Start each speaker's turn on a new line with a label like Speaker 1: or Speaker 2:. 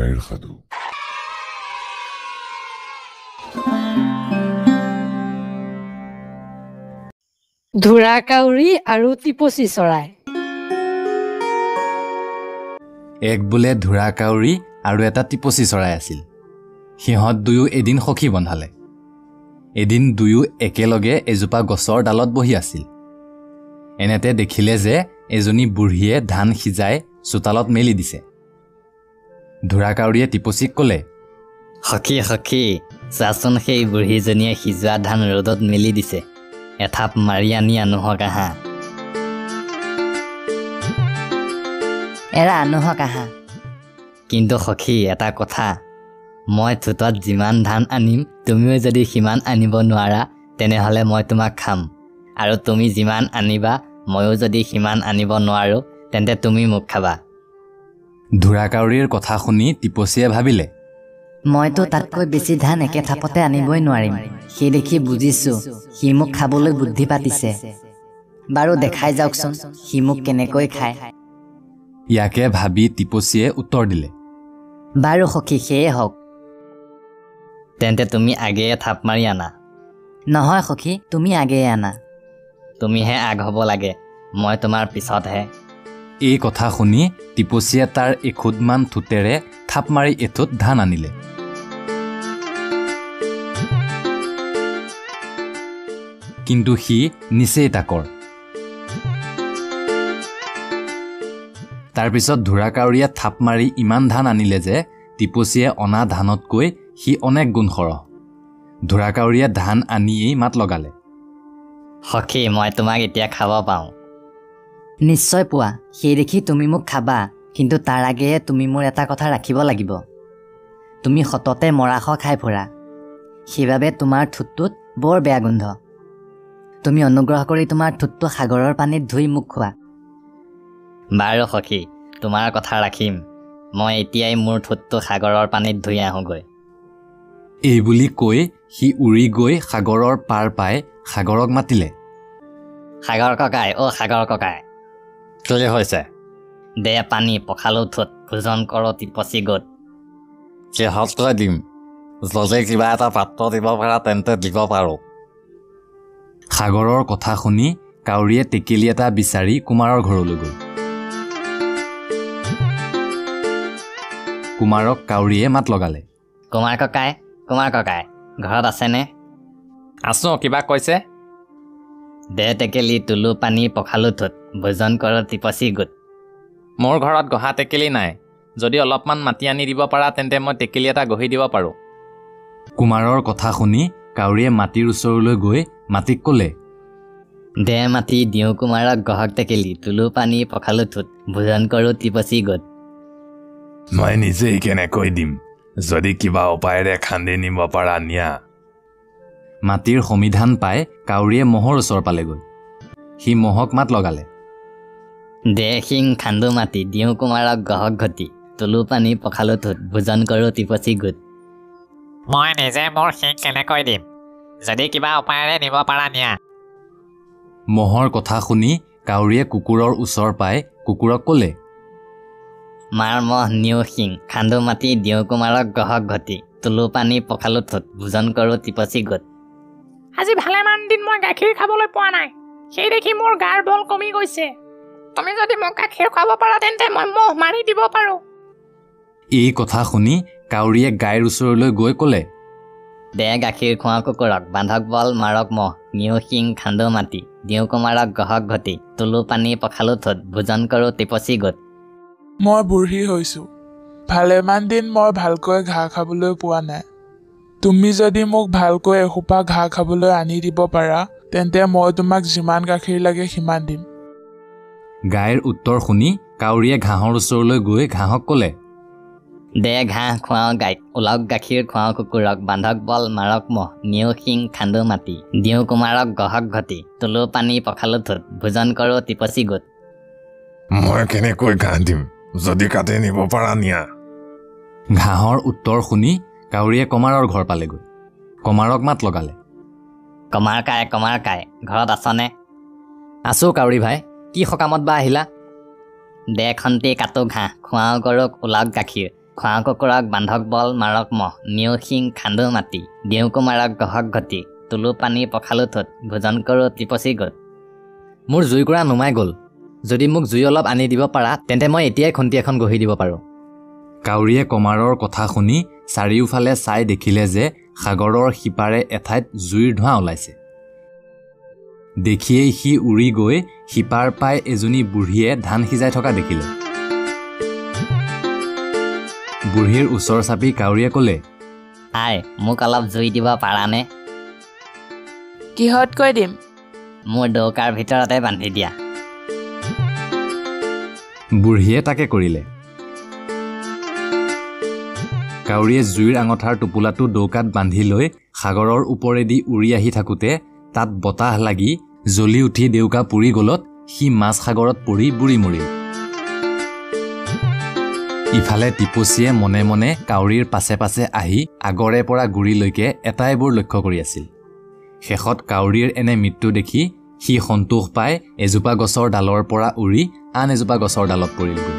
Speaker 1: আইৰ সাধু।
Speaker 2: ঢোঁৰাকাউৰী আৰু টিপচী চৰাই।
Speaker 3: এক বোলে ঢোঁৰাকাউৰী আৰু এটা টিপচী চৰাই আছিল। সিহঁত দুয়ো এদিন সখী বন্ধালে। এদিন দুয়ো একেলগে এজোপা গছৰ ডালত বহি আছিল। এনেতে দেখিলে যে এজনী বুঢ়ীয়ে ধান সিজাই চোতালত মেলি দিছে। ঢোঁৰাকাউৰীয়ে টিপচীক ক'লে,
Speaker 4: সখী সখী, চাচোন সেই বুঢ়ীজনীয়ে সিজোৱা ধান ৰ'দত মেলি দিছে, এথাপ মাৰি আনি আনোহক আহা।
Speaker 5: এৰা আনোহক আহা।
Speaker 4: কিন্তু সখী, এটা কথা, মই ঠোঁটত যিমান ধান আনিম তুমিও যদি সিমান আনিব নোৱাৰা তেনেহ'লে মই তোমাক খাম, আৰু তুমি যিমান আনিবা ময়ো যদি সিমান আনিব নোৱাৰোঁ তেন্তে তুমি মোক খাবা।
Speaker 3: ঢোঁৰাকাউৰীৰ কথা শুনি টিপচীয়ে ভাবিলে,
Speaker 5: মইতো তাতকৈ বেছি ধান একে থাপতে আনিবই নোৱাৰিম, সেই দেখি বুজিছোঁ সি মোক খাবলৈ বুদ্ধি পাতিছে। বাৰু দেখাই যাওকচোন সি মোক কেনেকৈ খায়।
Speaker 3: ইয়াকে ভাবি টিপচীয়ে উত্তৰ দিলে,
Speaker 5: বাৰু সখী, সেয়ে হওক।
Speaker 4: তেন্তে তুমি আগেয়ে থাপ মাৰি আনা।
Speaker 5: নহয় সখী, তুমি আগেয়ে আনা।
Speaker 4: তুমিহে আগ হ'ব লাগে, মই তোমাৰ পিছতহে।
Speaker 3: এই কথা শুনি টিপচীয়ে তাৰ এখুদমান ঠোঁটেৰে থাপ মাৰি এঠোঁট ধান আনিলে। কিন্তু সি নিচেই তাকৰ। তাৰপিছত ঢোঁৰাকাউৰীয়ে থাপ মাৰি ইমান ধান আনিলে যে টিপচীয়ে অনা ধানতকৈ সি অনেক গুণ সৰহ। ঢোঁৰাকাউৰীয়ে ধান আনিয়েই মাত লগালে,
Speaker 4: সখী, মই তোমাক এতিয়া খাব পাওঁ।
Speaker 5: নিশ্চয় পোৱা, সেই দেখি তুমি মোক খাবা, কিন্তু তাৰ আগেয়ে তুমি মোৰ এটা কথা ৰাখিব লাগিব। তুমি সততে মৰাশ খাই ফুৰা, সেইবাবে তোমাৰ ঠোঁটটোত বৰ বেয়া গোন্ধ। তুমি অনুগ্ৰহ কৰি তোমাৰ ঠোঁটটো সাগৰৰ পানীত ধুই মোক খোৱা।
Speaker 4: বাৰু সখী, তোমাৰ কথা ৰাখিম। মই এতিয়াই মোৰ ঠোঁটটো সাগৰৰ পানীত ধুই আহোঁগৈ।
Speaker 3: এই বুলি কৈ সি উৰি গৈ সাগৰৰ পাৰ পাই সাগৰক মাতিলে,
Speaker 4: সাগৰ ককাই, অ' সাগৰ ককাই।
Speaker 6: কি হৈছে?
Speaker 4: দে পানী, পখালো ঠোঁট, ভোজন কৰোঁ টিপচী গোট।
Speaker 6: কিহতকৈ দিম? যদি কিবা এটা পাত্ৰ দিব পাৰা তেন্তে দিব পাৰোঁ।
Speaker 3: সাগৰৰ কথা শুনি কাউৰীয়ে টেকেলি এটা বিচাৰি কুমাৰৰ ঘৰলৈ গ'ল। কুমাৰক কাউৰীয়ে মাত লগালে,
Speaker 4: কুমাৰ ককাই, কুমাৰ ককাই, ঘৰত আছেনে?
Speaker 6: আছোঁ, কিবা কৈছে?
Speaker 4: দে টেকেলি, তোলো পানী, পখালো ঠোঁট, ভোজন কৰোঁ টিপচী গোট।
Speaker 6: মোৰ ঘৰত গহা টেকেলি নাই, যদি অলপমান মাটি আনি দিব পাৰা তেন্তে মই টেকেলি এটা গঢ়ি দিব পাৰোঁ।
Speaker 3: কুমাৰৰ কথা শুনি কাউৰীয়ে মাটিৰ ওচৰলৈ গৈ মাটিক ক'লে,
Speaker 4: দে মাটি, দিওঁ কুমাৰক গহক টেকেলি, তোলো পানী, পখালো ঠোঁট, ভোজন কৰোঁ টিপচী গোট।
Speaker 1: মই নিজেই কেনেকৈ দিম? যদি কিবা উপায়েৰে খান্দি নিব পাৰা নিয়া।
Speaker 3: মাটিৰ সমিধান পাই কাউৰীয়ে ম'হৰ ওচৰ পালেগৈ। সি ম'হক মাত লগালে,
Speaker 4: দে শিং, খান্দো মাটি, দিওঁ কুমাৰক গহক ঘটি, তোলো পানী, পখালো ঠোঁট, ভোজন কৰোঁ টিপচী গোট।
Speaker 6: মই নিজে মোৰ শিং কেনেকৈ দিম? যদি কিবা উপায়েৰে নিব পাৰা নিয়া।
Speaker 3: ম'হৰ কথা শুনি কাউৰীয়ে কুকুৰৰ ওচৰ পাই কুকুৰক ক'লে,
Speaker 4: মাৰ ম'হ, নিওঁ শিং, খান্দো মাটি, দিওঁ কুমাৰক গহক ঘটি, তোলো পানী, পখালো ঠোঁট, ভোজন কৰোঁ টিপচী গোট।
Speaker 7: আজি ভালেমান দিন মই গাখীৰ খাবলৈ পোৱা নাই, সেই দেখি মোৰ গাৰ বল কমি গৈছে। তুমি যদি মোক গাখীৰ খুৱাব পাৰা তেন্তে মই ম'হ মাৰি দিব পাৰোঁ।
Speaker 3: এই কথা শুনি কাউৰীয়ে গাইৰ ওচৰলৈ গৈ ক'লে,
Speaker 4: দে গাখীৰ খুৱাওঁ কুকুৰক, বান্ধক বল, মাৰক ম'হ, নিওঁ শিং, খান্দো মাটি, দিওঁ কুমাৰক গহক ঘটি, তোলো পানী, পখালো ঠোঁট, ভোজন কৰোঁ টিপচী গোট।
Speaker 8: মই বুঢ়ী হৈছোঁ, ভালেমান দিন মই ভালকৈ ঘাঁহ খাবলৈ পোৱা নাই। তুমি যদি মোক ভালকৈ এসোপা ঘাঁহ খাবলৈ আনি দিব পাৰা তেন্তে মই তোমাক যিমান গাখীৰ লাগে সিমান দিম।
Speaker 3: গাইৰ উত্তৰ শুনি কাউৰীয়ে ঘাঁহৰ ওচৰলৈ গৈ ঘাঁহক ক'লে,
Speaker 4: দে ঘাঁহ খুৱাওঁ গাইক, ওলাওক গাখীৰ খুৱাওঁ কুকুৰক, বান্ধক বল, মাৰক ম'হ, নিওঁ শিং, খান্দো মাটি, দিওঁ কুমাৰক গহক ঘটি, তোলো পানী, পখালো ঠোঁট, ভোজন কৰোঁ টিপচী গোট।
Speaker 1: মই কেনেকৈ ঘাঁহ দিম? যদি কাটি নিব পাৰা নিয়া।
Speaker 3: ঘাঁহৰ উত্তৰ শুনি কাউৰীয়ে কমাৰৰ ঘৰ পালেগৈ। কমাৰক মাত লগালে,
Speaker 4: কমাৰ কাই, কমাৰ কাই, ঘৰত আছনে?
Speaker 6: আছোঁ কাউৰী ভাই, কি সকামত বা আহিলা?
Speaker 4: দে খন্তি, কাটো ঘাঁহ, খুৱাওঁ গৰুক, ওলাওক গাখীৰ, খুৱাওঁ কুকুৰক বান্ধক বল মাৰক মহ, নিওঁ শিং খান্দো মাটি, দিওঁ কুমাৰক গহক ঘটি, তোলো পানী পখালো ঠোঁট, ভোজন কৰোঁ টিপচি গোট।
Speaker 3: মোৰ জুইকুৰা নুমাই গ'ল, যদি মোক জুই অলপ আনি দিব পাৰা তেন্তে মই এতিয়াই খুন্তি এখন গঢ়ি দিব পাৰোঁ। কাউৰীয়ে কমাৰৰ কথা শুনি চাৰিওফালে চাই দেখিলে যে সাগৰৰ সিপাৰে এঠাইত জুইৰ ধোঁৱা ওলাইছে। দেখিয়েই সি উৰি গৈ সিপাৰ পাই এজনী বুঢ়ীয়ে ধান সিজাই থকা দেখিলে। বুঢ়ীৰ ওচৰ চাপি কাউৰীয়ে ক'লে,
Speaker 4: আই, মোক অলপ জুই দিব পাৰানে?
Speaker 9: কিহতকৈ দিম?
Speaker 4: মোৰ ডৌকাৰ ভিতৰতে বান্ধি দিয়া।
Speaker 3: বুঢ়ীয়ে তাকে কৰিলে। কাউৰীয়ে জুইৰ আঙঠাৰ টোপোলাটো ডৌকাত বান্ধি লৈ সাগৰৰ ওপৰেদি উৰি আহি থাকোঁতে তাত বতাহ লাগি জ্বলি উঠি ডেউকা পুৰি গ'লত সি মাছ সাগৰত পৰি বুৰি মৰিল। ইফালে টিপচীয়ে মনে মনে কাউৰীৰ পাছে পাছে আহি আগৰে পৰা গুৰিলৈকে এটাইবোৰ লক্ষ্য কৰি আছিল। শেষত কাউৰীৰ এনে মৃত্যু দেখি সি সন্তোষ পাই এজোপা গছৰ ডালৰ পৰা উৰি আন এজোপা গছৰ ডালত পৰিলগৈ।